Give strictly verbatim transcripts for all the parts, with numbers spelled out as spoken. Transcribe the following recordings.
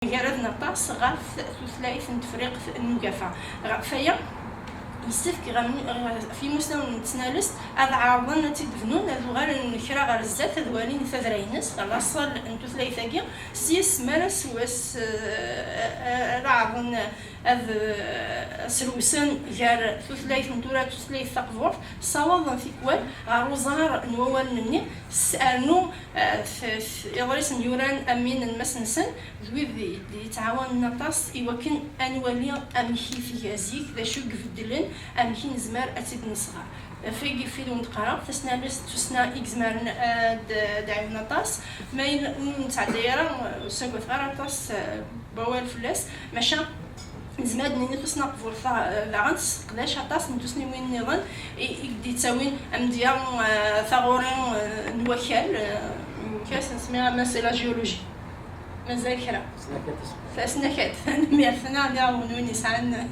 mgaraden aṭas ɣef tutlayt n Tefriqt n Ugafa. Ɣef waya, yessefk ɣef yimusnawen n tesnalest ad ɛerḍen ad tt-id-bnun, ad uɣalen kra ɣer zdat, ad walin tadra-ines, laṣel n tutlayt-agi, s yis mi ara s wass, eh, ara ɛerḍen ad, eh, srewsen gar tutlayt n tura d tutlayt taqburt, ssawaḍen tikwal ɣer uẓar n wawalen-nni, s-, rnu, eh, f-, f-, iḍrisen yuran am win n Mass-nsen, d wid i d-yettɛawanen aṭas i wakken ad nwali amek i tga zik, d acu i ibeddlen, amek i nezmer ad tt-id-nesɣer. Ɣef wigi ɣef wid ur neqqar ara, tasnalest d tussna i izemren ad d-, ad d-ɛiwen aṭas. Ma yella ur nettɛedday ara, ur ssagadeɣ ara aṭas, eh, n wawal fell-as, maca nezmer ad d-nini tussna taqburt, eh, daɣen tesseqdac aṭas n tussniwin nniḍen i, i d-yettawin amedya, eh, taɣuri, eh, n wakal, eh, nekk ad as-nsemmi ama c'est la géologie. Mazal kra. Tasnakat. Tanemmirt, ad aɣ-d-iɛawen win yesɛan.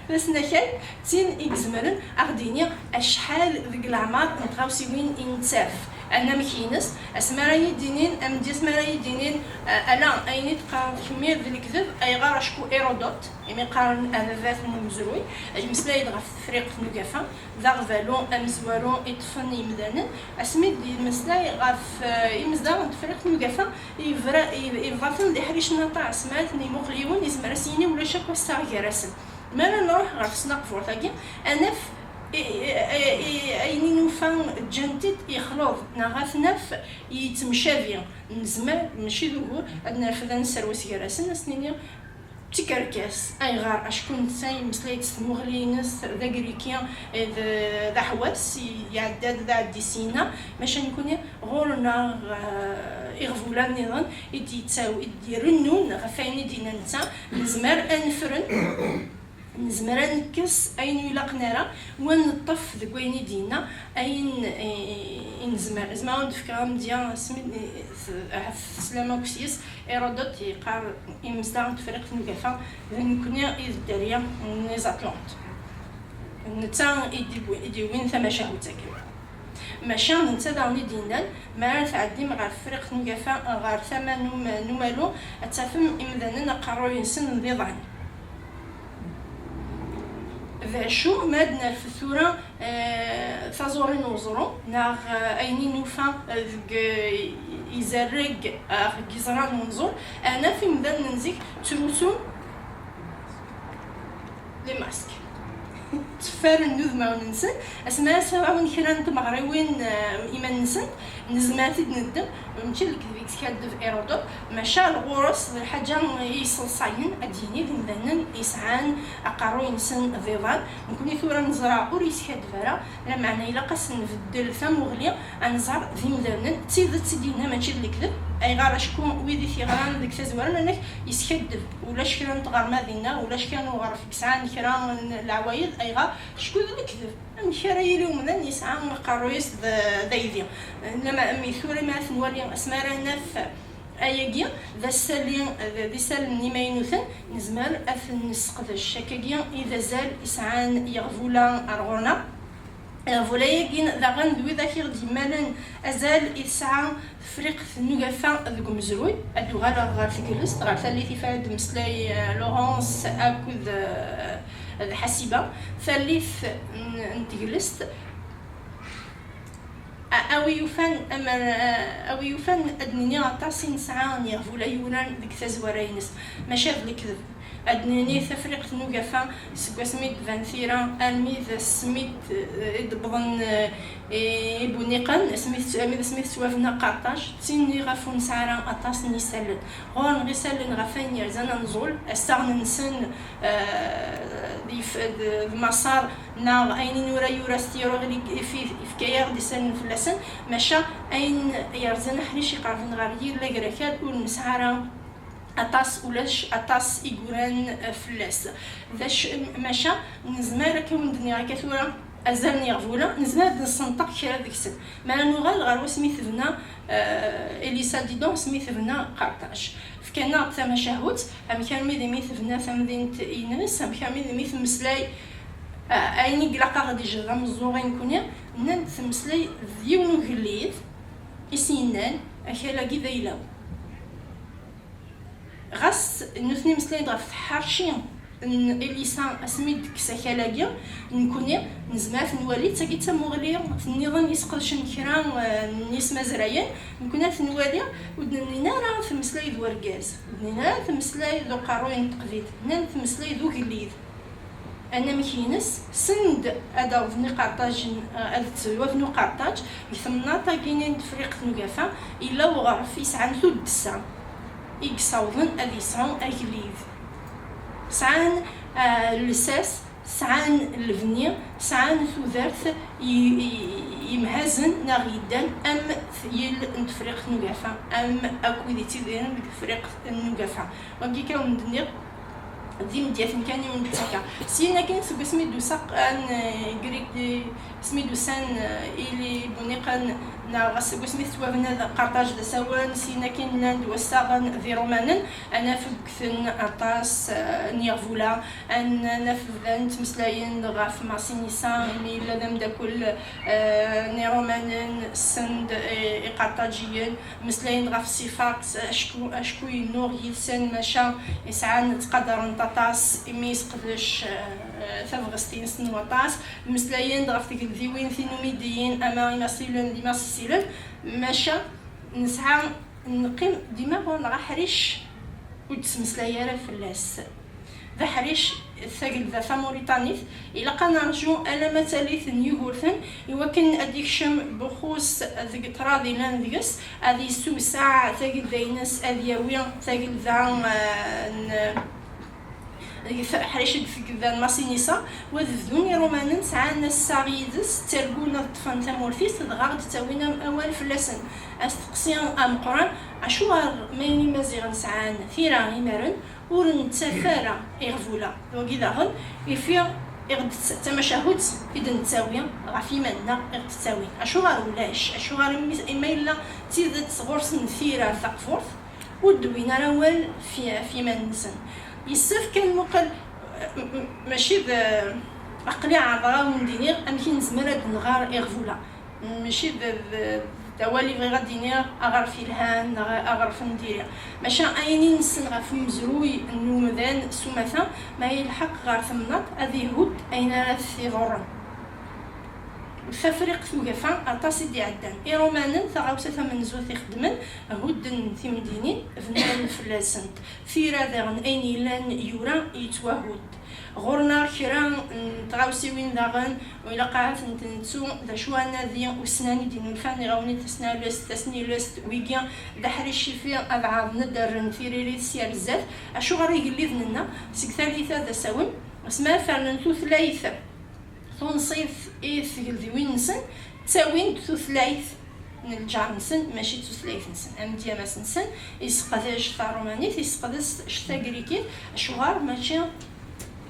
Tasnakat d tin i izemren ad aɣ-d-yini acḥal deg leɛmer n tɣawsiwin i nettaf, anamek-ines, asmi ara yi-d-inin, amedya asmi ara yi-d-inin, eh, ala, ayen i d-teqqareḍ kemmi d lekdeb, ayɣer? Acku Hérodote, imi qqaren ababat n umezruy, yemmeslay-d ɣef Tefriqt n Ugafa, d aɣbalu amezwaru i ṭṭfen yimdanen. Asmi d-yemmeslay ɣef, eh, imezdaɣ n Tefriqt n Ugafa, yebra-, yeb-, yebḍa-ten d iḥricen aṭas. Ma ad ten-imuqel yiwen, yezmer ad s-yini ulac akk assaɣ gar-asen. Mi ara nruḥ ɣer tesnaqburt-agi, ad naf i, i, i, ayen i nufa ǧǧan-t-id yexleḍ, neɣ ad t-naf yettemcabi. Nezmer, mačči d ugur, ad nerfed ad nesserwes gar-asen, ad s-nini d tikerkas. Ayɣer? Acku netta yemmeslay-d s tmuɣli-ines d agriki, d, d aḥwas, iɛedda-d d aɛeddi syenna, maca nekkni ɣur-neɣ, eh, iɣbula nniḍen i d-yettaw-, i d-irennun ɣef wayen i d-yenna netta, nezmer ad nefren, nezmer ad nekkes ayen ur ilaqen ara, u ad neṭṭef deg wayen i d-yenna ayen i, i nezmer. Zemreɣ ad d-fkeɣ amedya, asmi d-, ahat teslam akk s-yes, Hérodote yeqqar imezdaɣ n Tefriqt n Ugafa d nekkni i d dderya n les Atlantes. Netta i d-iwwi-, i d-yewwin tamacahut-agi. Maca d netta daɣen i d-yennan, mi ara tɛeddim ɣer Tefriqt n Ugafa, ɣer tama n um-, n umalu, ad tafem imdanen aqerruy-nsen d iḍan. D acu ma ad nerfed tura, eh, taẓuri n weẓru, neɣ, eh, ayen i nufa, eh, deg, eh, izerreg, eh, deg iẓra n unẓul, ad naf imdanen n zik ttrutun les masques. Tteffaren udmawen-nsen, asmi ara sɛun kra n tmeɣriwin, eh, iman-nsen, nezmer ad t-id-neddem, mačči d lekdeb i yeskaddeb Hérodote, maca ɣur-s d lḥaǧa i yesseḍsayen, ad d-yini d imdanen yesɛan aqerruy-nsen d iḍan. Nekkni tura neẓra ur yeskaddeb ara, lameɛna ilaq ad s-nbeddel tamuɣli, ad nẓer d imdanen, d tidet i d-yenna, mačči d lekdeb. Ayɣer? Acku wid i t-yeɣran deg tazwara nnan-ak yeskaddeb, ulac kra n tɣerma dinna, ulac kra n uɣref i yesɛan kra n leɛwayed. Ayɣer? Acku d lekdeb. Amek ara yili umdan yesɛa aqerruy-is d, d aydi? Lama, mi tura mi ara t-nwali, asmi ara naf ayagi d asali, d, d isallen imaynuten, nezmer ad ten-nesseqdec. Akkagi i d azal i sɛan yiɣbula ar ɣur-neɣ. Iɣbula-yagi daɣen d widak i ɣ-d-yemmalen azal i tesɛa Tefriqt n Ugafa deg umezruy. Ad d-uɣaleɣ ɣer teglest, ɣer tallit i ara d-temmeslay, eh, Laurence akked, eh, d Ḥasiba. Tallit n, n teglest, a, a wi yufan, amer, a, a wi yufan ad d-nini aṭas i nesɛa n yiɣbula yuran deg tazwara-ines, maca d lekdeb. Ad d-nini Tafriqt n Ugafa, seg wasmi d-tban tira armi d asmi d, i d-wwḍen, eh, i Buniqan, asmi tet-, armi d asmi tettwabna Qarṭaj, d tin iɣef ur nesɛi ara aṭas n yisallen. Ɣur-neɣ isallen ɣef wayen yerzan anẓul, assaɣen-nsen, eh, d yif-, d, d Maṣer, neɣ ayen i nura yura s tiruɣli, yef-, yefka-yaɣ-d isallen fell-asen, maca ayen yerzan aḥric iqerben ɣer yir lagrakal ur nesɛi ara aṭas, ulac aṭas i yuran, eh, fell-as. D acu, maca nezmer, akka wen-d-nniɣ akka tura, azal n yiɣbula, nezmer ad nessenṭeq kra deg-sen. Mi ara nuɣal ɣer wasmi tebna, eh, Elisa Didon, asmi tebna Qarṭaj. Fkan-aɣ-d tamacahut, amek armi d imi tebna tamdint-ines, amek armi d imi temmeslay, eh, ayen i ilaq ad ɣ-d-ijbed ameẓẓuɣ i nekkni, nnan-d temmeslay d yiwen ugellid i s-yennan, akal-agi d ayla-w. Ɣas nutni meslayen-d ɣef tḥerci n Elisa asmi d-tekkes akal-agi, nekkni nezmer ad t-nwali d tagi d tamuɣli tenniḍen yesqedcen kra eh, n yismazrayen, nekkni ad t-nwali ur d-nennin ara temmeslay d urgaz, ur d-nennin ara temmeslay d uqerruy n teqbilt, nenna temmeslay d ugellid. Anamek-ines, send ad awḍen iqerṭajen, eh, ad ttwaben uqerṭaǧ deg temnaḍt-agi n Tefriqt n Ugafa, yella uɣref yesɛan tuddsa i yessawḍen ad yesɛu agellid. Sɛan, eh, lsas, sɛan lebni, sɛan tudert i, i, yemhazen neɣ yeddan am tyel n Tefriqt n Ugafa, am akk wid yettidiren deg Tefriqt n Ugafa. Wagi kan wen-d-nniɣ, d imedyaten kan i wen-d-ttakkeɣ. Syin akin seg wasmi d-usa, an, eh, Grik, eh, asmi d-usan, eh, ili Buniqen, neɣ seg wasmi tettwabna d Qarṭaj d asawen, syin akin nnan-d wassaɣen d Iṛumanen, ad naf ggten aṭas, eh, n yiɣbula, ad n-, ad naf bdan ttmeslayen ɣef Masinisa, imi yella d ameddakel, eh, n Iṛumanen, send, eh, Iqarṭaǧiyen, mmeslayen ɣef ṣṣifat, acku, acku yennuɣ yid-sen, maca yesɛan ttqadaren-t aṭas imi yesseqdec, eh, tabɣest-ines n waṭas. Mmeslayen-d ɣef tgeldiwin tinumidiyin ama imasilen d imasisilen, maca nesɛa, neqqim dima ɣur-neɣ aḥric ur d-ttmeslay ara fell-as. D aḥric tagelda tamuriṭanit, ilaq ad nerǧu alamma d tallit n Yugurten i wakken ad d-ikcem Buxus deg ṭṭrad yellan deg-s, ad yessewseɛ tagelda-ines, ad yawi tagelda, eh, n, deg t-, aḥric deg tgelda n Masinisa, u ad bdun Iṛumanen sɛan assaɣ yid-s, ttargun ad ṭṭfen tamurt-is, dɣa ad d-ttawin am-, awal fell-asen. Asteqsi ameqqran, acuɣer ma yella Imaziɣen sɛan tira imaren, ur nettaf ara iɣbula. Wagi daɣen, ifi i ɣ-d-, d tamacahut i d-nettawi ɣef yiman-nneɣ i ɣ-d-ttawin. Acuɣer ulac? Acuɣer imi, imi yella d tidet ɣur-sen tira taqburt, ur d-wwin ara awal fi, ɣef yiman-nsen? Yessefk ad nmuqel, m-, m-, mačči d, aql-i ɛerḍeɣ ad wen-d-iniɣ amek i nezmer ad nɣer iɣbula. Mačči d, d, d awal i bɣiɣ ad d-iniɣ aɣref yelhan neɣ aɣref n diri. Maca ayen i nessen ɣef umezruy n umdan s umata, ma yelḥeq ɣer temnaḍt, ad ihudd ayen ara t-iḍurren. Tafriqt n Ugafa aṭas i d-iɛeddan. Iṛumanen, taɣawsa tamenzut i xeddmen, hudden timdinin, bnan fell-asent. Tira daɣen, ayen yellan yura, yettwahudd. Ɣur-neɣ kra n tɣawsiwin daɣen, u ilaq ahat ad tent-nettu, d acu anadi ussnan i d-innulfan, iɣawen-it tasnalest, tasnilest, wigi d aḥric ifi ad ɛerḍen ad d-rren tiririt sya ar zdat. Acuɣer igelliden-nneɣ seg tallit-a d asawen, asmi ara fernen tutlayt tunṣibt i tgeldiwin-nsen, ttawin-d tutlayt n lǧar-nsen, mačči d tutlayt-nsen. Amedya-mas-nsen, yesseqdec taṛumanit, yesseqdec tagrikit, acuɣer mačči d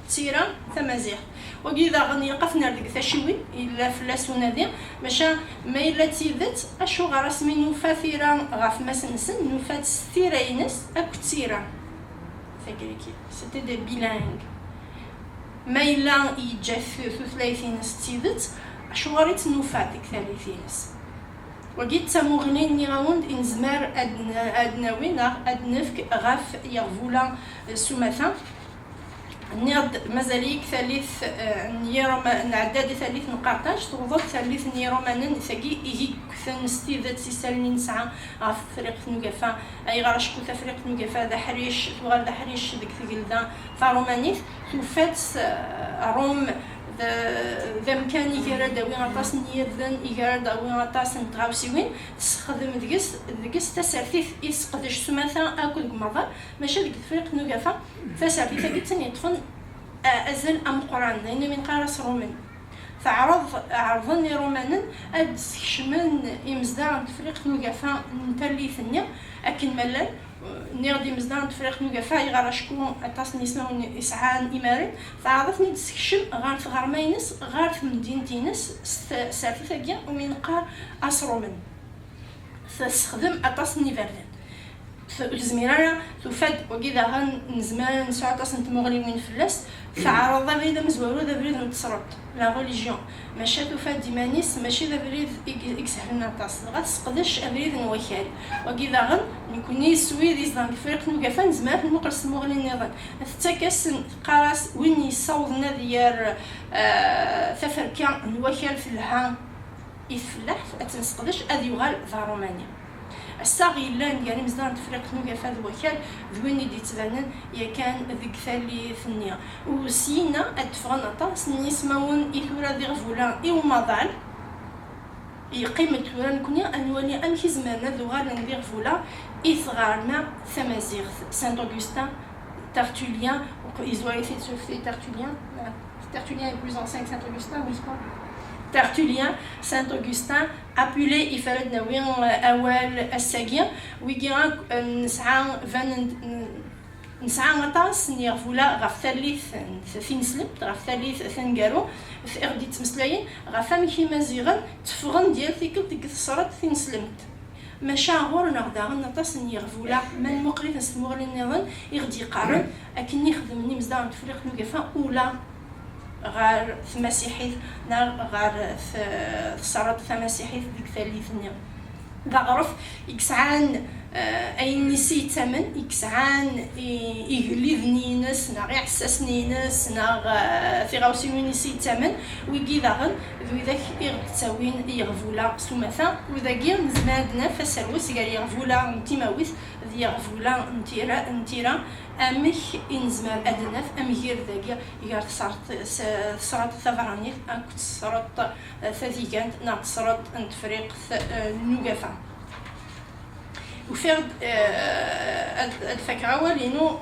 tira tamaziɣt? Wagi daɣen ilaq ad t-nerr deg taciwin, yella fell-as unadi, maca ma yella d tidet, acuɣer asmi nufa tira ɣef mass-nsen, nufa-tt s tira-ines akked tira tagrikit? C'était des bilingues. Ma yella yeǧǧa t-, tutlayt-ines d tidet, acuɣer i tt-nufa deg tallit-ines? Wagi d tamuɣli, nniɣ-awen-d, i nezmer ad n-, ad nawi neɣ ad nefk ɣef yeɣbula s umata. Nniɣ-d mazal-iyi deg tallit, eh, n Yiṛum-, nɛedda di tallit n Qarṭaj, tewweḍ-d tallit n Yiṛumanen, tagi i yi-ggten s tidet isallen i nesɛa ɣef Tefriqt n Ugafa. Ayɣer? Acku Tafriqt n Ugafa d aḥric, tuɣal d aḥric deg tgelda taṛumanit, tufa-tt, eh, Ṛum d, d amkan i gar ad d-tawi aṭas n yirden, i gar ad d-tawi aṭas n tɣawsiwin, tessexdem deg-s, deg-s tasertit i tesseqdec s umata akked deg umaḍal, maca deg Tefriqt n Ugafa, tasertit-agi d tin yeṭṭfen, eh, azal ameqqran, d ayen umi neqqar asṛumen. Teɛreḍ, ɛerḍen Iṛumanen ad d-skecmen imezdaɣ n Tefriqt n Ugafa n tallit-nni akken ma llan. Nniɣ-d imezdaɣ n Tefriqt n Ugafa, ayɣer? Acku aṭas n yismawen i sɛan imaren. Teɛreḍ ad ten-id-tessekcem ɣer tɣerma-ines, ɣer temdint-ines, s t-, tsertit-agi umi neqqar asṛumen. Tessexdem aṭas n iberdan. ur tezmir ara, tufa-d wagi daɣen nezmer ad nesɛu aṭas n tmuɣliwin fell-as, teɛreḍ abrid amezwaru d abrid n tesreḍt, la religion, maca tufa-d iman-is mačči d abrid i i isehlen aṭas, dɣa tesseqdec abrid n wakal. Wagi daɣen, nekni s wid izedɣen deg Tefriqt n Ugafa nezmer ad t-nmuqel s tmuɣli nniḍen, tettak-asen, teqqar-as win yessawḍen ad yerr eh, taferka n wakal telha i tfellaḥt, ad tt-nesseqdec, ad yuɣal d aṛumani. Assaɣ yellan gar imezdaɣ n Tefriqt n Ugafa d wakal d win i d-yettbanen yakan deg tallit-nni. U syin-a ad d-ffɣen aṭas n yismawen i tura d iɣbula i umaḍal, yeqqim-d tura nekni ad nwali amek i zemren ad uɣalen d iɣbula i tɣerma tamaziɣt. Saint Augustin, Tertullien, yezwar-it-id s uyefti Tertullien. Tertullien est plus ancien que Saint Augustin, n'est-ce pas? Tertullien, Saint Augustin, Apulée, ifa ad nawi eh, awal ass-agi, wigi akk eh, nesɛa banen-d n- nesɛa aṭas n yiɣbula ɣef tallit n- tineslemt, ɣef tallit taneggaru, f- i ɣ-d-yettmeslayen ɣef amek imaziɣen tteffɣen-d yal tikkelt deg tesreḍt tineslemt. Maca ɣur-neɣ daɣen aṭas n yiɣbula, ma nmuqel-iten s tmuɣli nniḍen, i ɣ-d-yeqqaren akken i xedmen imezdaɣ n Tefriqt n Ugafa ula ɣer tmasiḥit neɣ ɣer t- tesreḍt tamasiḥit deg tallit-nni. D aɣref i yesɛan eh, ayen i s-yettamen, i yesɛan i- igelliden-ines neɣ iɛessasen-ines neɣ eh, tiɣawsiwin i s-yettamen, wigi daɣen d widak i ɣ-d-ttawin yiɣbula s umata. U dagi nezmer ad naf aserwes gar yiɣbula n timawit d yiɣbula n tira, n tira. Amek i nezmer ad naf amgired-agi gar tesreḍt s- tesreḍt tabeṛṛanit akked tesreḍt eh, tadigant neɣ tesreḍt n Tefriqt eh, n Ugafa? Ufiɣ-d, eh, ad ad fakeɣ awal-inu,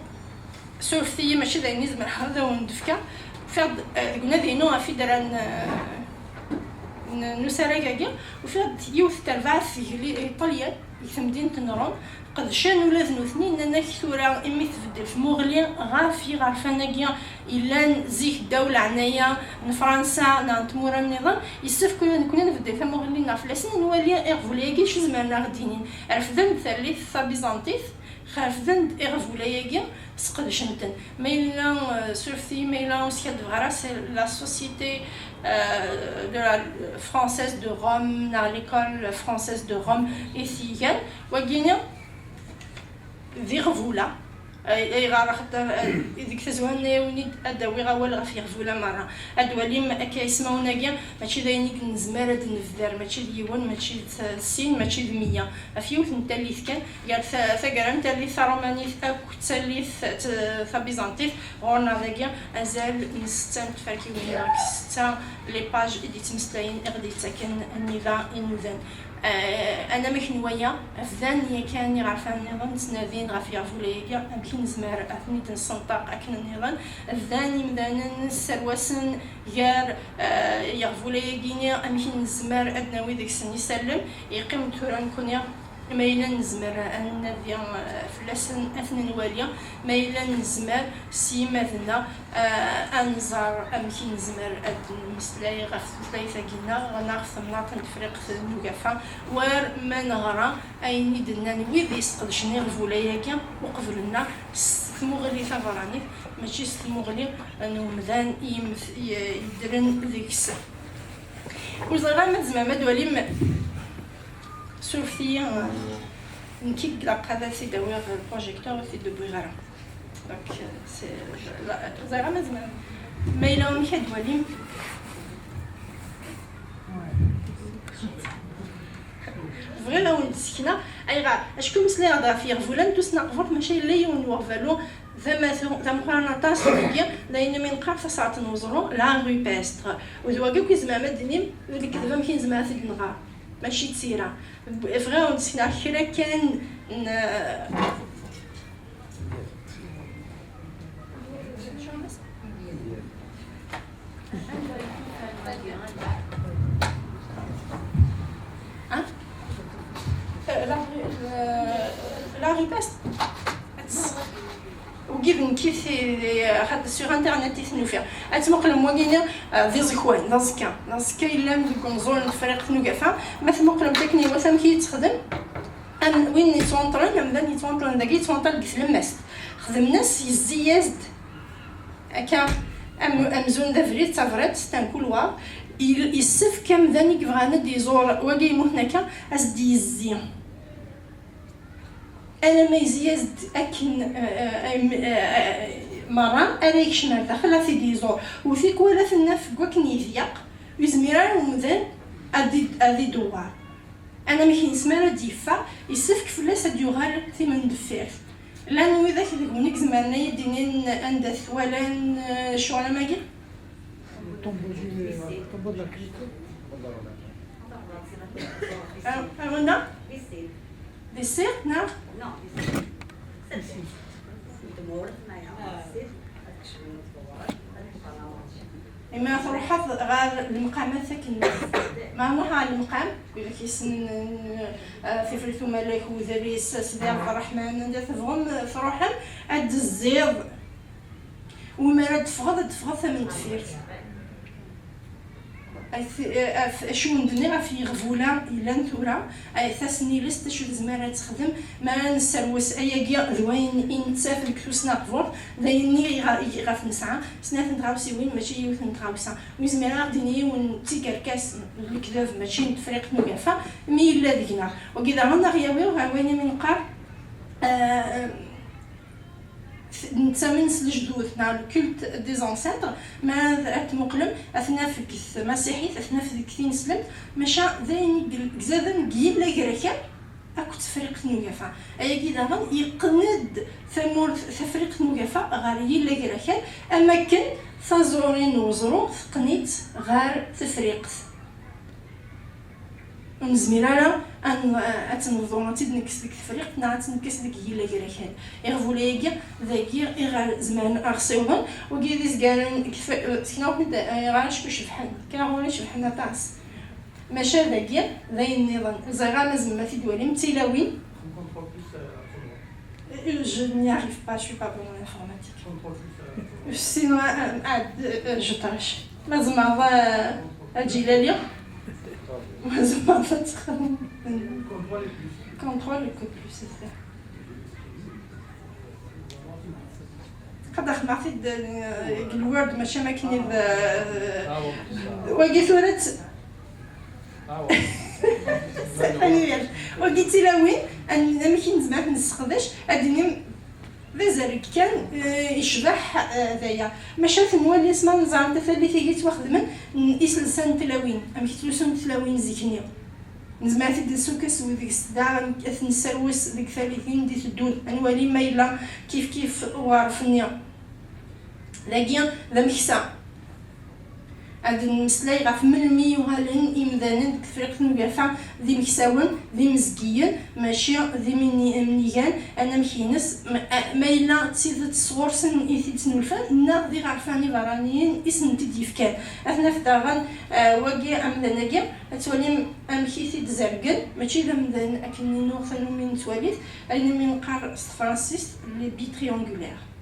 surfet-iyi, mačči d ayen i zemreɣ ad awen-d-fkeɣ. Ufiɣ-d eh, deg unadi-inu ɣef idra n- n- n usarag-agi, ufiɣ-d yiwet n terbaɛt tegli i Ṭṭalyan deg temdint n Ṛum, qedcen ula d nutni, nnan-ak tura imi tbeddel tmuɣli ɣef yiɣerfan-agi yellan zik ddaw leɛnaya n Fransa neɣ n tmura nniḍen, yessefk ula d nekni ad nbeddel tamuɣli-nneɣ fell-asen, ad nwali iɣbula-agi acu zemren ad aɣ-d-inin. Refden-d tallit tabiẓantit, refden-d iɣbula-agi, sqedcen-ten. Ma yella, eh, surfet-iyi ma yella ur skaddbeɣ ara, c'est la société eh, de la française de Rome neɣ l'école française de Rome i t-igan. Wagini d iɣbula. Ay- ayɣer? Axaṭer eh, deg tazwara-nni ad d-awiɣ awal ɣef yiɣbula merra. Ad d-twalim akka ismawen-agi, mačči d ayen i nezmer ad d-nebder, mačči d yiwen, mačči d sin, mačči d meyya. Ɣef yiwet n tallit kan, gar ta- taggara n tallit taṛumanit akked tallit t- tabiẓantit, ɣur-neɣ dagi azal n setta n tferkiwin neɣ setta les pages i d-yettmeslayen i ɣ-d-yettaken nniḍa inudan. Eh, anamek n waya, bdan yakan iɣerfan nniḍen ttnadin ɣef yiɣbula-agi, amek i nezmer ad ten-id-nessenṭaq akken nniḍen. Bdan yimdanen sserwasen gar eh, yiɣbula-agi-ni, amek i nezmer ad nawi deg-sen isallen. Yeqqim-d tura nekni ma yella nezmer ad nnadi eh, fell-asen ad ten-nwali, ma yella nezmer s yimaden-nneɣ eh, ad nẓer amek i nezmer ad nmeslay ɣef tutlayt-agi-nneɣ neɣ ɣef temnaḍt n Tefriqt n Ugafa, war ma neɣra ayen i d-nnan wid yesqedcen iɣbula-agi uqbel-nneɣ s tmuɣli tabeṛṛanit, mačči s tmuɣli n umdan i yeddren deg-s. Ur ẓriɣ ara ma tzemrem ad d-twalim. Surfet-iyi, nekk i ilaq ad as-id-awiɣ lprojektur, ur t-id-wwiɣ ara. Donc, c'est- ur ẓriɣ ara ma tzemrem. Ma yella wamek ad d-twalim. Bɣiɣ ad awen-d-sekneɣ ayɣer. Acku meslayeɣ-d ɣef yiɣbula n tussna n tqburt, maca yella yiwen n weɣbalu d amatu, d ameqqran aṭas dagi, d ayen umi neqqar tasaɛet n weẓru, la rupestre. U d wagi akk i tzemrem ad d-tinim, d lekdeb amek i nezmer ad t-id-nɣer, mačči d tira. Bɣiɣ ad awen-d-sekneɣ kra kan n- Hein? Euh, la, euh, la rupestre. Wigi d nekki, xaṭer sur internet i ten-ufiɣ. Ad tmuqlem wagini, euh, d iẓekwan, d aẓekka. D aẓekka yellan deg unẓul n Tefriqt n Ugafa. Ma tmuqlem akken iwata amek i yettexdem, Am win yettwanṭlen, amdan yettwanṭlen dagi, yettwanṭel deg tlemmast. Xedmen-as, yezzi-yas-d akka am-, amzun d abrid, d tabrat, c'est un couloir. Il-, yessefk amdan i yebɣan ad d-iẓur wagi yemmuten akka, ad s-d-yezzi. Alamma yezzi-yas-d akken, eh, eh, em-, eh, eh, merra, ara yekcem ar daxel, ad t-id-iẓur. U tikwal ad t-naf deg wakken yeḍyeq, ur yezmir ara umdan ad i-, ad idewwer. Anamek-ines mi ara d-yeffeɣ, yessefk fell-as ad d-yuɣal timendeffirt. Llan widak deg-wen i izemren ad yi-d-inin anda t-walan, eh, ccɣel am wagi? Tombeau du, euh, tombeau de la Trinité. Ah, ah, wanda? Di Sir, neɣ? Imi truḥeḍ ɣer lemqamat akken, ma nruḥ ɣer lemqam, widak yessnen, eh, Tifrit Umalak, Udaris, Sidi Ɛebderreḥman, anda tebɣum, eh, truḥem, ad d-tezziḍ. Wi mi ara d-teffɣeḍ, ad d-teffɣeḍ tamendeffirt. At-, af-, acu n-d-nniɣ ɣef yiɣbula yellan tura, ay, tasnilest, acu tezmer ad texdem, mi ara nesserwes ayagi d wayen i nettaf deg tussna aqburt, d ayenni i ɣ-, i ɣef nesɛa snat n tɣawsiwin, mačči yiwet n tɣawsa. Ur yezmir ara ad d-yini yiwen d tikerkas n lekdeb, mačči n Tefriqt n Ugafa, mi yella deg-neɣ. Wagi daɣen ad ɣ-yawi ɣer wayen i mi neqqar, eh, nettamen s lejdud, neɣ le culte des ancêtres, ma ad, ad tmuqlem, ad t-naf deg tmasiḥit, ad t-naf deg tineslemt, maca d ayen i yel-, izaden deg Yillag Rakal akked Tefriqt n Ugafa. Ayagi daɣen yeqqen-d tamurt Tafriqt n Ugafa ɣer Yillag Rakal, am akken taẓuri n weẓru teqqen-itt ɣer Tefriqt. Ur nezmir ara ad n-, ad tt-nebḍu, ad tt-id-nekkes deg Tefriqt neɣ ad tt-nekkes deg Yillag Rakal. Iɣbula-agi, dagi i ɣer zemren ad ɣ-ssiwḍen, wagi d izgaren deg tf-, eh, seknawten-d, eh, ɣer acku cebḥen, kra ɣur-i cebḥen aṭas. Maca dagi d ayen nniḍen. Ẓriɣ amazem ma t-id-twalim, d tilawin. Euh, je n'y arrive pas, je suis pas bonne en informatique. Sinon, euh, ah, euh, je tâche. Ma tzemreḍ, euh, a Djilali? Ma tzemreḍ ad texdem. Contrôle, le code plus, c'est ça. Qad xedmeɣ-t-id, euh, deg Word, mačči am akken i d, euh, wagi tura-tt. Wagi d tilawin, am-, amek i nezmer ad t-nesseqdec, ad d-inim d azarg kan, eh, icbeḥ, eh, d aya. Maca ad t-nwali asma neẓra anta tallit i yettwaxedmen, n iselsa n tlawin, amek ttlussunt tlawin zik-nni. Nezmer ad t-id-nessukes deg-s daɣen, ad t-nesserwes deg tallitin d-iteddun, ad nwali ma yella kif kif uɣref-nni. Dagi d ameksa. Ad nmeslay ɣef melmi yuɣalen imdanen deg Tefriqt n Ugafa d imeksawen, d imezgiyen, mačči d imni-, imnigan, anamek-ines, ma, a-, ma yella d tidet sɣur-sen i t-id-snulfan, neɣ d iɣerfan iberraniyen i sen-t-id-yefkan. Ad t-naf daɣen, eh, wagi, amdan-agi, ad twalim amek i t-id-zergen, mačči d amdan akken i nuɣ tanumi nettwali-t, ayen umi neqqar s tefransist les billes triangulaires.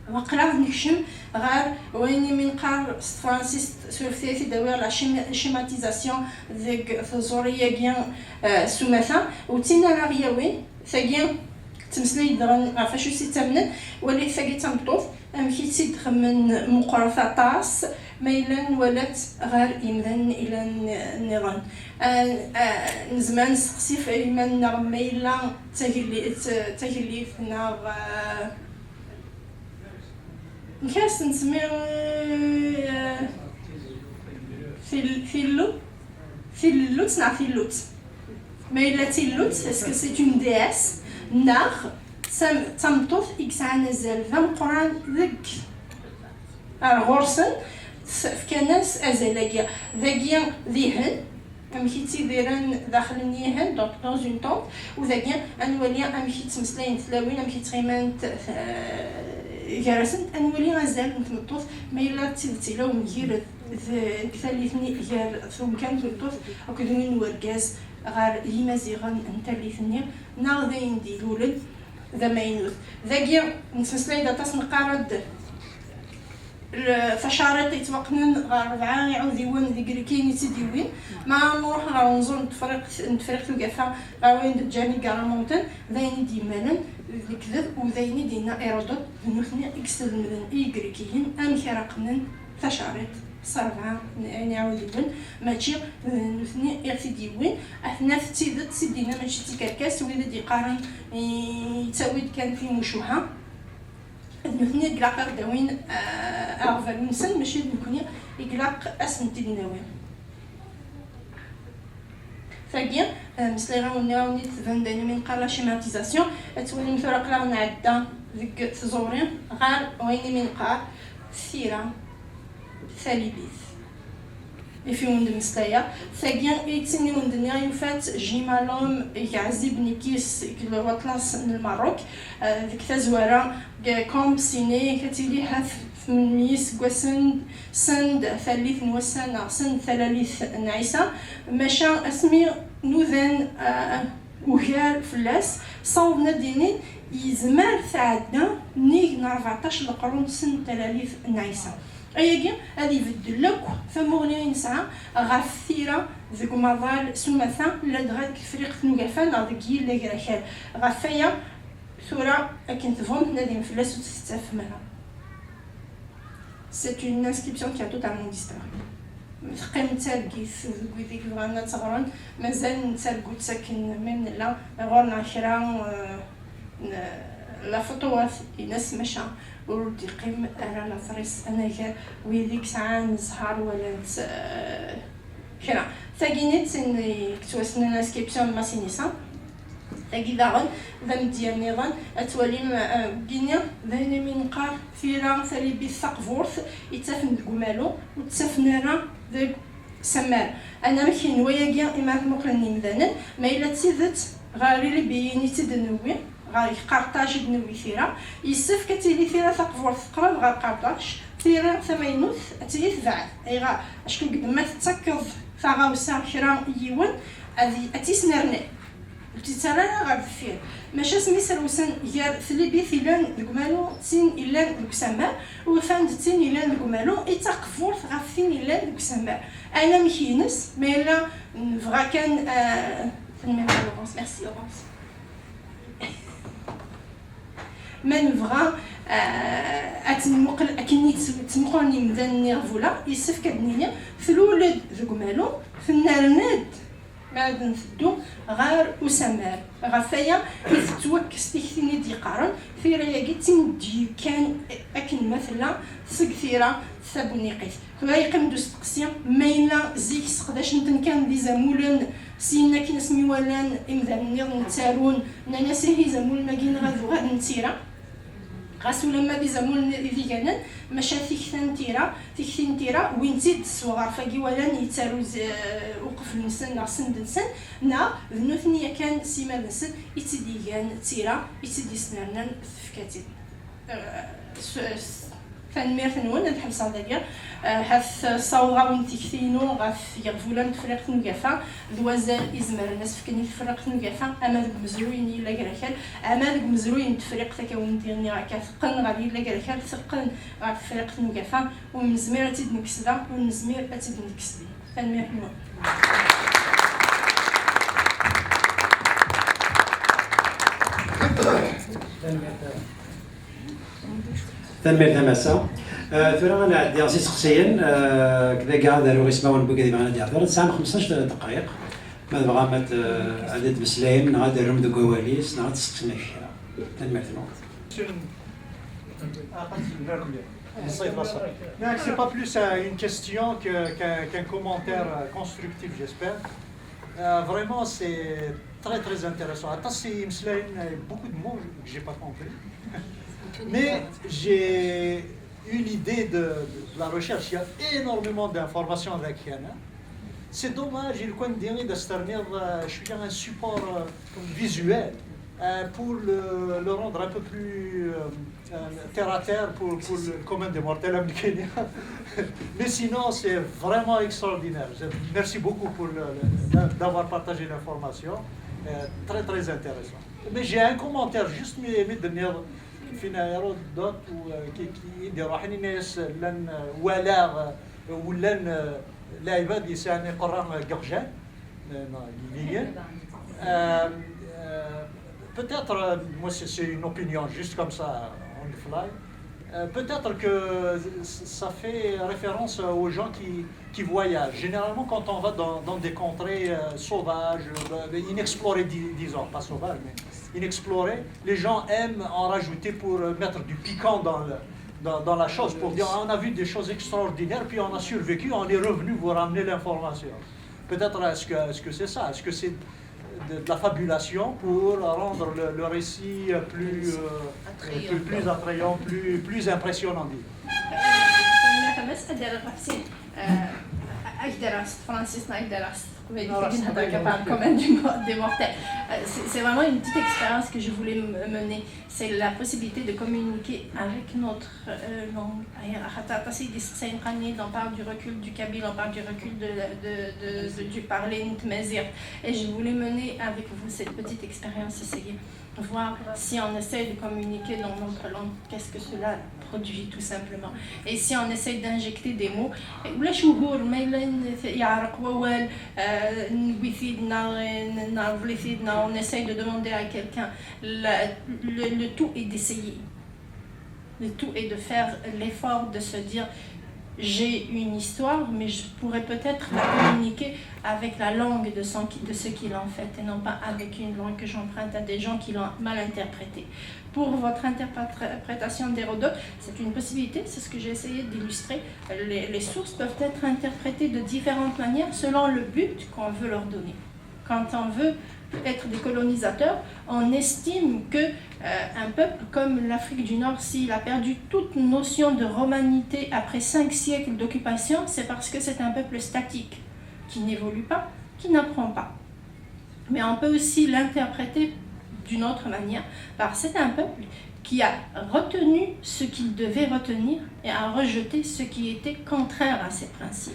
Waqila ad nekcem ɣer wayen imi neqqar s tefransist, surfet-iyi-t-id, awiɣ la schéma-, schématisation deg tẓuri-agi, eh, s umata, u d tin ara ɣ-yawin, tagi, ttmeslay-d daɣen ɣef acu s ittamnen, walit tagi d tameṭṭut, amek i tt-id-xemmen meqqret aṭas, ma yella nwala-tt ɣer yimdanen ilan nniḍen. Eh, eh, nezmer ad nesteqsi f iman-nneɣ ma yella d tagelli-, d tagellidt neɣ, eh, Amek ara s-nsemmi, eh, til-, tillu-, tilellut neɣ tillut? Ma yella tillut, est-ce que c'est une déesse? Neɣ d tam-, d tameṭṭut i yesɛan azal d ameqqran deg, ar ɣur-sen, s-, fkan-as azal-agi. Dagi dihen, amek i ttidiren daxel n yihen, donc dans une tente, u dagi ad nwali amek i ttmeslayent tlawin, amek i ttɣimant, eh, gar-asent, ad nwali azal n tmeṭṭut, ma yella d tidet yella umgired d-, deg tallit-nni gar tumka n tmeṭṭut akked win n urgaz ɣer yimaziɣen n tallit-nni, neɣ d ayen d-ilulen d amaynut. Dagi nettmeslay-d aṭas, neqqar-d Tacariṭ yettwaqqnen ɣer rebɛa iɛudiwen d Igrikkiyen i tt-id-yewwin. Ma nruḥ ɣer unẓul n Tefriqt, n Tefriqt Ugafa, ɣer wayen d-ǧǧan igarra Mountain, d ayen i d-yemmalen d lekdeb, u d ayen i d-yenna Hérodote, d nutni i yeslemden i Igrikkiyen amek ara qqnen tacariṭ s rebɛa n, n iɛudiwen, mačči d nutni i ɣ-t-id-yewwin. Ad t-naf d tidet i d-yenna, mačči d tikerkas, wid i d-yeqqaren yettawi-d kan timucuha. D nutni i ilaq ad d-awin, eh, aɣbalu-nsen, mačči d nekni i ilaq ad sen-t-id-nawi. Tagi, eh, meslayeɣ-awen, nniɣ-awen-id tban-d ayen umi neqqar la schématisation. Ad twalim tura aql-aɣ nɛedda deg tẓuri ɣer wayen umi neqqar tira talibit. Ifi wen-d-mmeslayeɣ. Tagi i d tin i wen-d-nniɣ yufa-tt Jim Alom, deg Ɛzib Nikis, deg waṭlas n Lmerruk, eh, deg tazwara, deg Camp Sinai, ad tili hat tmen meyya iseggasen send tallit n wass-a neɣ send talalit n Ɛisa, maca asmi nudan, eh, ugar fell-as, ssawḍen ad d-inin yezmer tɛedda nnig n rbeɛṭac leqrun send talalit n Ɛisa. Ayagi ad ibeddel akk tamuɣli i nesɛa ɣef tira deg umaḍal s umata, ladɣa deg Tefriqt n Ugafa neɣ deg Yilel Agrakal. Ɣef waya, tura akken tebɣum tnadim fell-as ur tt-tettafem ara. C'est une inscription qui a totalement disparu. Teqqim d targit deg wid i yebɣan ad tt-ɣren, mazal nettargu-tt akken mi nella ɣur-neɣ kra, euh, n-, la photo-wat ines, maca ur d-iqqim ara later-is anagar wid i yesɛan zzher walan-tt, euh, kra. Tagi-nni d tin i yettwassnen inscription de Massinissa. Tagi daɣen d amedya nniḍen, ad twalim, eh, deg-ini d ayen imi neqqar tira talibit taqburt i ttafen deg umalu, ur ttafen ara deg usammar. Anamek n wayagi imi ara t-muqlen yimdanen, ma yella d tidet ɣer Ilibiyin i tt-id-newwi, ɣer Qerṭaj i d-newwi tira, yessefk ad tili tira taqburt teqreb ɣer Qerṭaj, tira tamaynut ad tili tebɛed. Ayɣer? Acku deg ma tettakeḍ taɣawsa kra i yiwen, ad, ad tt-isnerni. Ur tt-ittarra ara ɣer deffir. Maca asmi srewsen gar tlibit yellan deg umalu d tin yellan deg usammar, ufan-d d tin yellan deg umalu i d taqburt ɣef tin yellan deg usammar. Anamek-ines, ma yella nebɣa kan, euh, tanemmirt a Laurence, merci Laurence. Ma nebɣa, euh, ad tt-nmuqel akken i tt-, ttmuqulen yimdanen iɣbula, yessefk ad d-nini tlul-d deg umalu, tennerna-d. Ma ad nteddu ɣer usammar. Ɣef waya i tettwakkes tikti-nni d-yeqqaren, tira-agi d tin d-yekkan akken ma tella seg tira tabuniqit. Tura yeqqim-d usteqsi, ma yella zik sseqdacen-ten kan d izamulen, syin akken asmi walan imdanen nniḍen ttarun, nnan-as ihi izamulen-agi neɣ ad uɣalen d tira. Ɣas ulamma d izamulen idiganen, maca tikta n tira, tikti n tira, wwin-tt-id s uɣref-agi walan yettaru z-, uqbel-nsen neɣ send-nsen, neɣ d nutni yakan s iman-nsen i tt-id-igan d tira, i tt-id-isnernan tefka-tt-id. Eh, s-, s-, tanemmirt-nwen, ad ḥebseɣ dagi. Eh, hat ssawḍeɣ-awen tikti-inu ɣef yiɣbula n Tefriqt n Ugafa, d wazal izemren ad s-fken i Tefriqt n Ugafa, ama deg umezruy n Yilel Agrakal, ama deg umezruy n Tefriqt, akka wen-d-nniɣ akka, teqqen ɣer Yilel Agrakal, teqqen ɣer Tefriqt n Ugafa, ur nezmir ad tt-id-nekkes da, ur nezmir ad tt-id-nekkes din. Tanemmirt-nwen. Tanemmirt a Massa. Eh, tura ad nɛeddi s iseqsiyen, eh, dagi ad aruɣ ismawen n wigad yebɣan ad d-yehder. Tesɛam xemseṭṭac dqayeq. Ma tebɣam ad, eh, ad d-tmeslayem, neɣ ad d-terrum deg wawal-is, neɣ ad d-testeqsim kra. Tanemmirt-nwen. Non, c'est pas plus, euh, une question que, qu'un, qu'un commentaire, euh, constructif, j'espère. Euh, vraiment, c'est très, très intéressant. Aṭas n yimeslayen, euh, beaucoup de mots que j'ai pas compris. Mais j'ai eu l'idée de, de la recherche. Il y a énormément d'informations avec Yana. C'est dommage, il faut dire, de se tenir, euh, je suis un support, euh, visuel, euh, pour le, le rendre un peu plus, euh, euh, terre à terre pour, pour le commun des mortels américains. Mais sinon, c'est vraiment extraordinaire. Je, merci beaucoup pour le, le, d'avoir partagé l'information. Euh, très, très intéressant. Mais j'ai un commentaire, juste, mais, mais de dire, Fina Hérodote u, euh, ki, ki, i d-iruḥen, ini-as llan, euh, walaɣ, euh, u llan, euh, lɛibad yesɛan iqerra, euh, deg iqjan, euh, neɣ igiyen. Euh, euh, peut-être, euh, moi c'est, c'est une opinion juste comme ça, on the fly. Euh, peut-être que ça fait référence aux gens qui, qui voyagent. Généralement, quand on va dans, dans des contrées, euh, sauvages, euh, inexplorées, di-, disons, pas sauvages, mais inexplorées, les gens aiment en rajouter pour, euh, mettre du piquant dans le, dans, dans la chose, pour dire, ah, on a vu des choses extraordinaires, puis on a survécu, on est revenu vous ramener l'information. Peut-être est-ce que, est-ce que c'est ça ? Est-ce que c'est de, de la fabulation pour rendre le, le récit plus, euh, Attrayant. Plus, plus attrayant, plus, plus impressionnant, disons ? Tamesḥ ad d-rreɣ ɣef sin. Ad d-rreɣ s tefransist neɣ ad d-rreɣ s teqbaylit, Non, ad d-rreɣ c'est comme un commun des mor- des mortels. Euh, C'est c'est vraiment une petite expérience que je voulais m- mener. C'est la possibilité de communiquer avec notre euh, langue. Aṭas i d-iseqsayen, qanni, on parle du recul du kabyle, on parle du recul de, de, de, de- du parler n tmaziɣt. Et je voulais mener avec vous cette petite expérience ici, voir si on essaye de communiquer dans notre langue, qu'est-ce que cela produit tout simplement. Et si on essaye d'injecter des mots, ulac ugur ma yella n- yeɛreq wawal, euh, newwi-t-id neɣ n- nerḍel-it-id neɣ on essaye de demander à quelqu'un. Le, le, le tout est d'essayer. Le tout est de faire l'effort de se dire, j'ai une histoire, mais je pourrais peut-être la communiquer avec la langue de, son- de ce qu'il en fait, et non pas avec une langue que j'emprunte à des gens qui l'ont mal interprétée. Pour votre interprétation d'Hérodote, c'est une possibilité, c'est ce que j'ai essayé d'illustrer. Les, les sources peuvent être interprétées de différentes manières selon le but qu'on veut leur donner. Quand on veut être des colonisateurs, on estime que euh, un peuple comme l'Afrique du Nord, s'il a perdu toute notion de romanité après cinq siècles d'occupation, c'est parce que c'est un peuple statique, qui n'évolue pas, qui n'apprend pas. Mais on peut aussi l'interpréter d'une autre manière, parce que c'est un peuple qui a retenu ce qu'il devait retenir et a rejeté ce qui était contraire à ses principes.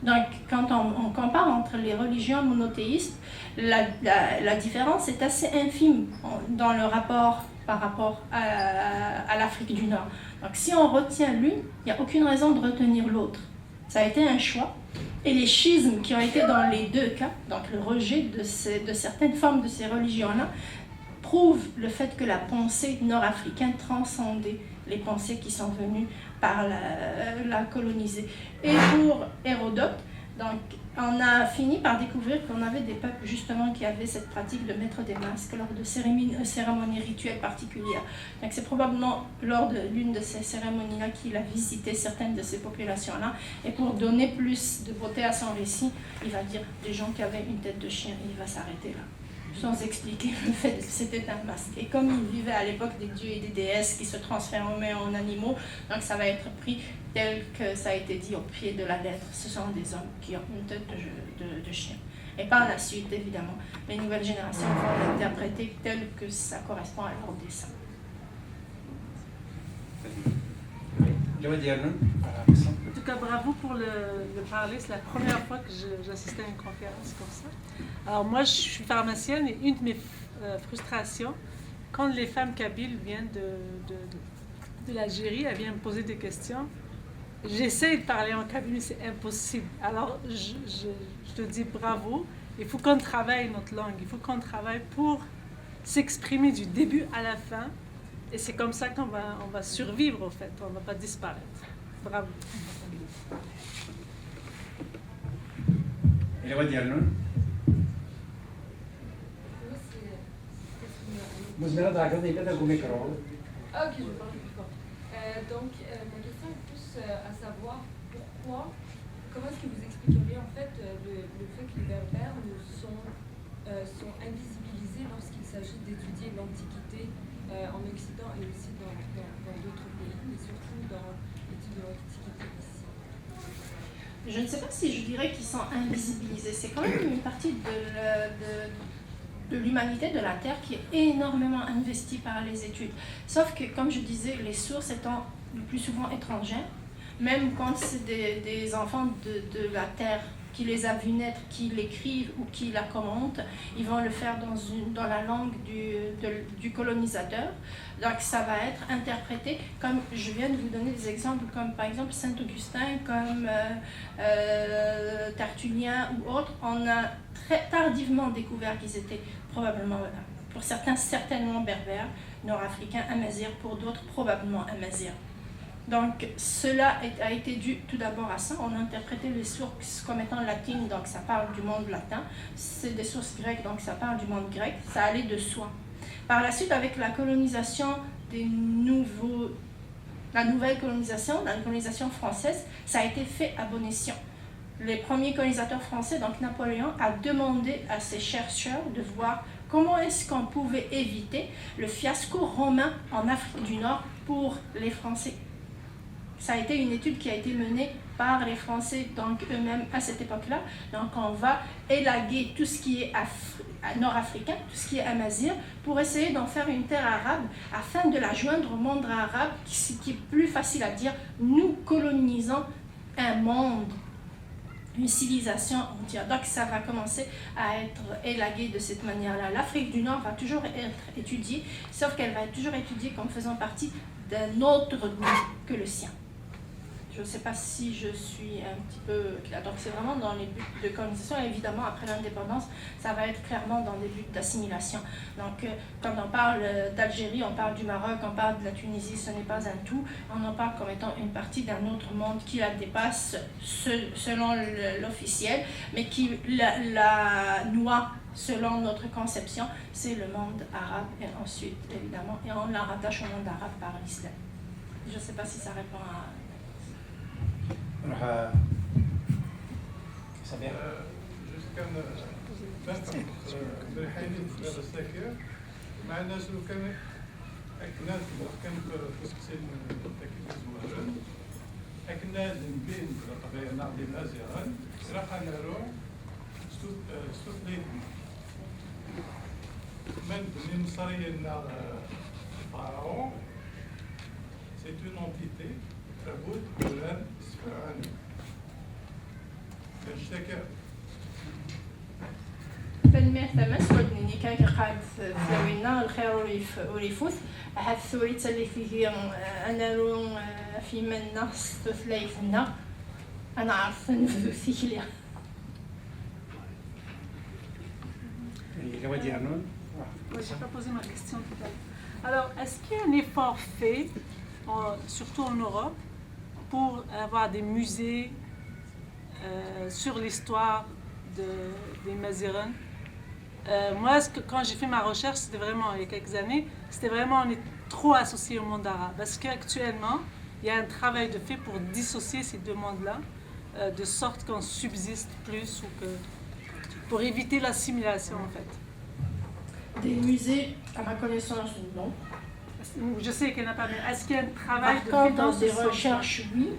Donc, quand on, on compare entre les religions monothéistes, la, la- la différence est assez infime en- dans le rapport par rapport à, à l'Afrique du Nord. Donc, si on retient l'une, il n'y a aucune raison de retenir l'autre. Ça a été un choix. Et les schismes qui ont été dans les deux cas, donc le rejet de, ces- de certaines formes de ces religions-là, prouvent le fait que la pensée nord-africaine transcendait les pensées qui sont venues par la, la colonisée. Et pour Hérodote, donc, on a fini par découvrir qu'on avait des peuples justement qui avaient cette pratique de mettre des masques lors de cérémonies, euh, cérémonies rituelles particulières. Donc c'est probablement lors de l'une de ces cérémonies-là qu'il a visité certaines de ces populations-là. Et pour donner plus de beauté à son récit, il va dire des gens qui avaient une tête de chien, et il va s'arrêter là. Sans expliquer le fait que c'était un masque. Et comme il vivait à l'époque des dieux et des déesses qui se transformaient en animaux, donc ça va être pris tel que ça a été dit au pied de la lettre. Ce sont des hommes qui ont une tête de, de- de chien. Et par la suite, évidemment, les nouvelles générations vont l'interpréter tel que ça correspond à leur dessin. Lewad Yernon, par exemple. En tout cas, bravo pour le, le parler. C'est la première fois que je- j'assistais à une conférence comme ça. Alors moi, je suis pharmacienne et une de mes euh, frustrations, quand les femmes kabyles viennent de, de, de l'Algérie, elles viennent me poser des questions. J'essaie de parler en kabyle, mais c'est impossible. Alors, je, je- je te dis bravo. Il faut qu'on travaille notre langue. Il faut qu'on travaille pour s'exprimer du début à la fin. Et c'est comme ça qu'on va, on va survivre, en fait. On ne va pas disparaître. Bravo. Lewad Yernon. Moi, c'est- qu'est-ce qu'on a Vous avez regardé le micro. Ah, ok, je parle plus fort. Euh, donc, euh, ma question est plus euh, à savoir pourquoi, comment est-ce que vous expliqueriez en fait euh, le, le fait que les Berbères ne sont, euh, sont invisibilisés lorsqu'il s'agit d'étudier l'Antiquité euh, en Occident et aussi dans dans- dans d'autres pays, mais surtout dans l'étude de l'Antiquité ici. Je ne sais pas si je dirais qu'ils sont invisibilisés. C'est quand même une partie de, le- de- de l'humanité de la Terre qui est énormément investie par les études. Sauf que, comme je disais, les sources étant le plus souvent étrangères, même quand c'est des, des enfants de, de la Terre qui les a vus naître, qui l'écrivent ou qui la commentent, ils vont le faire dans, une, dans la langue du, de, du colonisateur. Donc ça va être interprété comme je viens de vous donner des exemples, comme par exemple Saint-Augustin, comme euh, euh, Tertullien ou autres. On a très tardivement découvert qu'ils étaient probablement, pour certains certainement berbères, nord-africains, amazirs, pour d'autres probablement amazirs. Donc, cela a été dû tout d'abord à ça. On a interprété les sources comme étant latines, donc ça parle du monde latin. C'est des sources grecques, donc ça parle du monde grec. Ça allait de soi. Par la suite, avec la colonisation des nouveaux, la nouvelle colonisation, la colonisation française, ça a été fait à bon escient. Les premiers colonisateurs français, donc Napoléon, a demandé à ses chercheurs de voir comment est-ce qu'on pouvait éviter le fiasco romain en Afrique du Nord pour les Français. Ça a été une étude qui a été menée par les Français, donc eux-mêmes à cette époque-là. Donc on va élaguer tout ce qui est nord-africain, tout ce qui est amazigh, pour essayer d'en faire une terre arabe afin de la joindre au monde arabe, qui, qui est plus facile à dire, nous colonisons un monde, une civilisation entière. Donc ça va commencer à être élagué de cette manière-là. L'Afrique du Nord va toujours être étudiée, sauf qu'elle va être toujours étudiée comme faisant partie d'un autre monde que le sien. Je ne sais pas si je suis un petit peu claire. Donc c'est vraiment dans les buts de colonisation. Et évidemment, après l'indépendance, ça va être clairement dans des buts d'assimilation. Donc euh, quand on parle euh, d'Algérie, on parle du Maroc, on parle de la Tunisie, ce n'est pas un tout. On en parle comme étant une partie d'un autre monde qui la dépasse selon l'officiel, mais qui la, la noie selon notre conception, c'est le monde arabe et ensuite, évidemment, et on la rattache au monde arabe par l'islam. Je ne sais pas si ça répond à... نروح سمير. كان بالحين في السكير مع الناس لو كان كنا كان في سكسين تاكيز مهرن اكنا نبين بطبيعنا دي مازيغن راقا نارو ستوت ليتنا من بني مصريين فارعون c'est une entité تابوت ولان سفرعون كنشتكر Tanemmirt a Mass, wadden-nni kan iqeɛɛed tlawin-nneɣ, lxir ur yif- ur ifut. Ahat tura yettaley tigi, eh, ad naru eh, ɣef yiman-nneɣ s tutlayt-nneɣ, ad neɛreḍ ad nebdu tikli. Yella wa d-yernun? Moi, j'ai pas posé ma question tout à l'heure. Alors, est-ce qu'il y a un effort fait, en- surtout en Europe, pour avoir des musées euh, sur l'histoire de, des Maziren ? Euh, moi, ce que- quand j'ai fait ma recherche, c'était vraiment, il y a quelques années, c'était vraiment, on est trop associé au monde arabe. Parce qu'actuellement, il y a un travail de fait pour dissocier ces deux mondes-là, euh, de sorte qu'on subsiste plus ou que. Pour éviter l'assimilation, en fait. Des musées, à ma connaissance, non. Je sais qu'il n'y en a pas, mais est-ce qu'il y a un travail Par de fait contre, dans dans ce des sens-là ? Recherches, oui,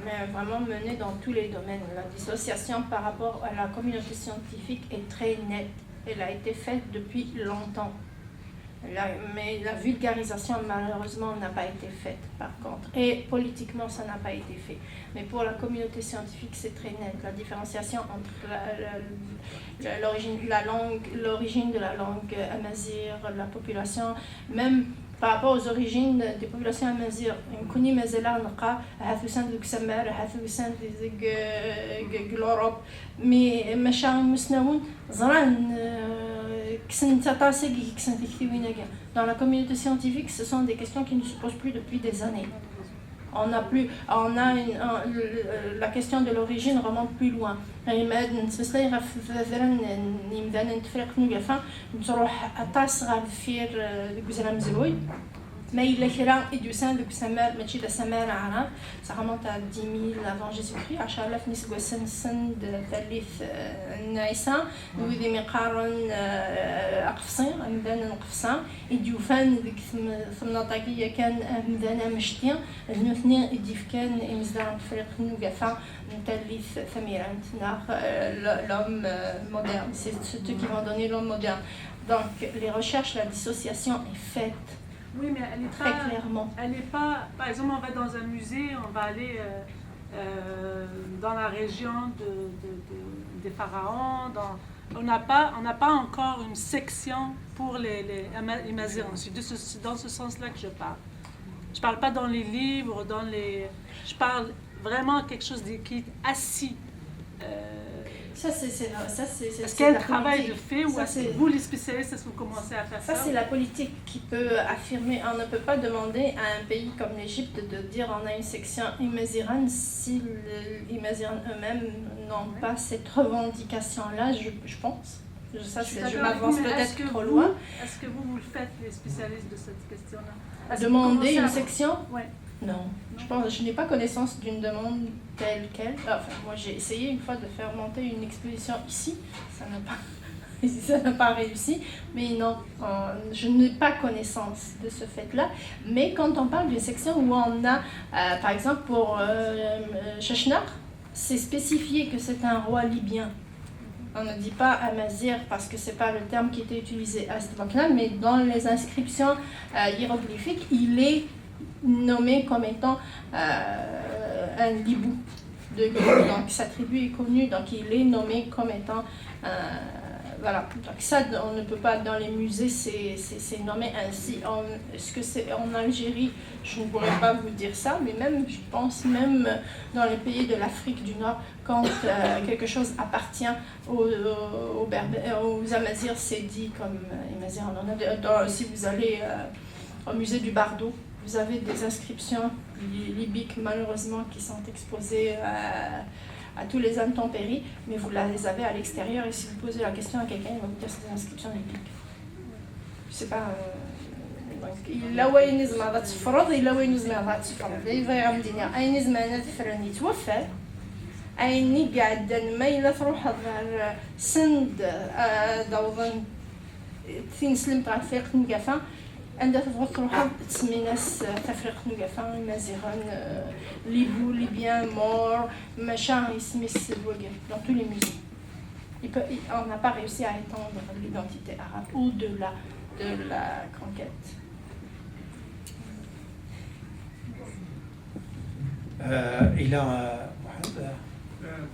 mais vraiment menées dans tous les domaines. La dissociation par rapport à la communauté scientifique est très nette. Elle a été faite depuis longtemps. La- mais la vulgarisation, malheureusement, n'a pas été faite, par contre. Et politiquement, ça n'a pas été fait. Mais pour la communauté scientifique, c'est très net. La différenciation entre la- la- la- l'origine la langue, l'origine de la langue amazigh, la population, même par rapport aux origines des populations amazigh. Nekkni mazal-aɣ neqqar ahat usan-d deg Usammar, ahat usan-d deg, deg, deg l'Europe. Mais maca imusnawen ẓran, euh, kksen-d aṭas agi, kksen tiktiwin-agi. Dans la communauté scientifique, ce sont des questions qui ne se posent plus depuis des années. On a plus, on a une- un- le- le- la question de l'origine remonte plus loin. Ɣimad nettmeslay ɣef tefra n yimdanen n Tefriqt n Ugafa, nettruḥ aṭas ɣer deffir, euh, deg uzal amezruy. Ma yella kra i d-yusan deg usammar, mačči d asammar aɛrab, ça remonte à dix mille avant Jésus-Christ, ɛecra alaf n iseggasen send tallit, euh, n Ɛisa, d wid imi qqaren, euh, aqefṣi, amdan n Qefṣa, i d-yufan deg tem- temnaḍt-agi yakan amdan amecṭi, d nutni i d-yefkan imezdaɣ n Tefriqt n Ugafa n tallit tamirant, neɣ, euh, le- l'homme, euh, moderne, c'est ceux qui vont donner l'homme moderne. Donc les recherches, la dissociation est faite Oui, mais elle n'est très pas. Clairement. Elle n'est pas. Par exemple, on va dans un musée, on va aller. Euh, euh, dans la région de, de- de- des pharaons. Dans- on n'a pas, on n'a pas encore une section pour les, les Ama- Amazigh. C'est de ce- c'est dans ce sens-là que je parle. Je parle pas dans les livres, dans les. Je parle vraiment quelque chose de- qui est assis. Euh, Ça, c'est c'est- ça, c'est- c'est- Est-ce c'est qu'il y a un la travail de politique. Fait ou Ça, est-ce que c'est- vous, les spécialistes, est-ce que vous commencez à faire ça? Ça, c'est la politique qui peut affirmer. On ne peut pas demander à un pays comme l'Égypte de dire on a une section Imazighan si le- les Imazighan eux-mêmes n'ont Ouais. pas cette revendication-là, je, je pense. Je, ça, Je suis c'est- je d'accord avec m'avance vous, mais est-ce peut-être que trop vous- loin. Est-ce que vous, vous le faites, les spécialistes de cette question-là? Est-ce que vous Demander commencez une à- section Ouais. Non. Je pense, je n'ai pas connaissance d'une demande telle quelle. Enfin, moi, j'ai essayé une fois de faire monter une exposition ici. Ça n'a pas, ça n'a pas réussi. Mais non, euh, je n'ai pas connaissance de ce fait-là. Mais quand on parle d'une section où on a, euh, par exemple, pour euh, euh, Chachnaq, c'est spécifié que c'est un roi libyen. On ne dit pas Amazir parce que c'est pas le terme qui était utilisé à cette époque-là, mais dans les inscriptions euh, hiéroglyphiques, il est nommé comme étant euh, un Libou de Libye. Donc sa tribu est connue, donc il est nommé comme étant. Euh, voilà. Donc ça, on ne peut pas, dans les musées, c'est c'est- c'est nommé ainsi. En, est-ce que c'est en Algérie? Je ne pourrais pas vous dire ça, mais même, je pense même dans les pays de l'Afrique du Nord, quand euh, quelque chose appartient aux, aux, Berbères, aux Amazirs, c'est dit comme euh, Amazir. On en a de- dans- si vous allez euh, au musée du Bardo, vous avez des inscriptions li- libyques, malheureusement, qui sont exposées à, à tous les intempéries, mais vous les avez à l'extérieur, et si vous posez la question à quelqu'un, il va vous dire c'est des inscriptions libyques. C'est pas. Euh, donc, إلا وين زعما غتفرض، إلا وين زعما غتفرض، إلا وين زعما غتفرض، أين زعما أنا تفرن يتوفر، أين قاعد ما إلا تروح غير سند، آه، دوضن تنسلم تاع فريق نقافة، عندها تبغى تروح تسمي ناس تاع فريق نقافة، مازيغان، آه، ليبو، ليبيان، مور، ماشا يسمي السلوكي dans tous les musées. Il peut- il- on n'a pas réussi à étendre l'identité arabe au-delà de la conquête. آه، الى آه، محمد، آه،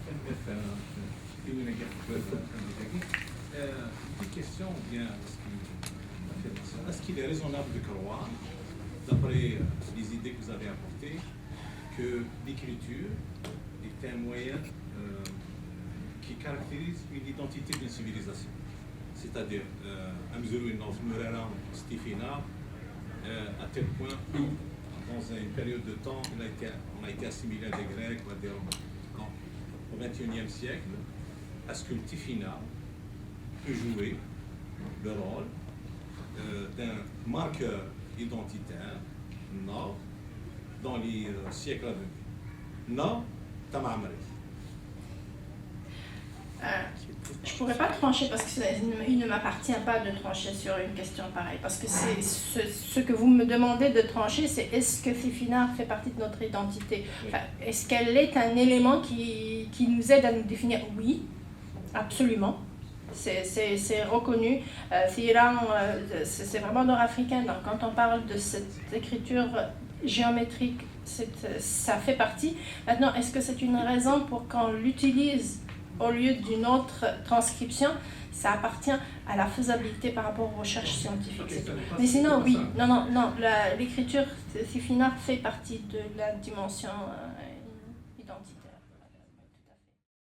في وين كيف في الحديث هذه. آه، une question ou bien est-ce que- affirmation. Est-ce qu'il est raisonnable de croire, d'après euh, les idées que vous avez apportées, que l'écriture est un moyen euh, qui caractérise une identité d'une civilisation? C'est-à-dire, euh, amezruy-nneɣ Murara s tifinaɣ, euh, à tel point où, dans une période de temps, il a été, on a été assimilé à des Grecs ou à des Romains. Donc, au vingt et unième siècle, est-ce que le tifinaɣ peut jouer le rôle euh, d'un marqueur identitaire, non, dans les euh, siècles à venir? Non, Tamamri. Euh, je pourrais pas trancher parce que c'est- il ne- il ne m'appartient pas de trancher sur une question pareille. Parce que c'est ce, ce que vous me demandez de trancher, c'est est-ce que Fifinard fait partie de notre identité? Enfin, est-ce qu'elle est un élément qui, qui nous aide à nous définir? Oui, absolument. C'est- C'est c'est reconnu. Euh, Fira, euh, c'est c'est vraiment nord-africain. Donc, quand on parle de cette écriture géométrique, c'est- ça fait partie. Maintenant, est-ce que c'est une raison pour qu'on l'utilise au lieu d'une autre transcription? Ça appartient à la faisabilité par rapport aux recherches scientifiques. C'est tout. Mais sinon, oui. Non, non, non. la- L'écriture Fifinard fait partie de la dimension euh, identitaire.